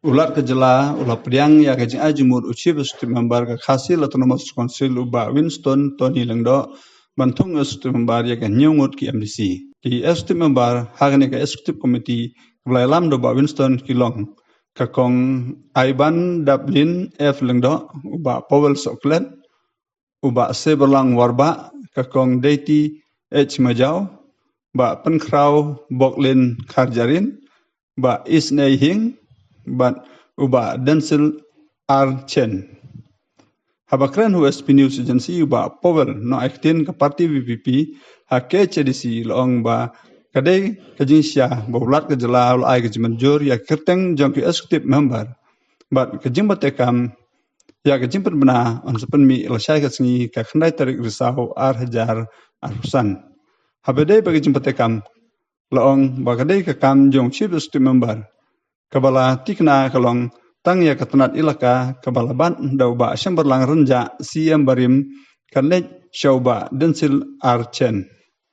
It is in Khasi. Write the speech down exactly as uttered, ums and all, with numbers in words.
U Lat ka jylla u la pdiang ïa ka jingai jingmut u Chief Executive Member ka Khasi Hills Autonomous Council u Bah Winston Tony Lyngdoh ban thung Executive Member ïa ka hynñiew ngut ki M D C. Ki Executive Member ha kane ka Executive Committee kaba la ïalam da u Bah Winston ki long ka Kong Aibandaplin F Lyngdoh, u Bah Powell Sohkhlet, u Bah Seberlang Warbah, ka Kong Deiti H Majaw, Bah Pynkhraw Boklin Kharjarin, Bah Isnei Hing, bad u Bah Denzil R Chen. Haba kren ha u S P News Agency u Bah Powell Noakhtin ka party V P P ha K H A D C la ong ba ka dei ka jingshisha ba u Lat ka jylla u la ai ka jingmynjur ïa ka kyrteng jong ki Executive Member bad ka jingbatai kam ïa ka jingpynbna yn sa pynmih lashai ka sngi ka khyndai tarik Risaw ar hajar arphew san. Haba dei ba ka jingbatai kam la ong ba ka dei ka kam jong Chief Executive Member kaba la tikna ka long tang ïa ka tnat ilaka kaba la bat da u Bah Shembarlang Rynjah C M barim kan leit sha u Bah Denzil R Chen.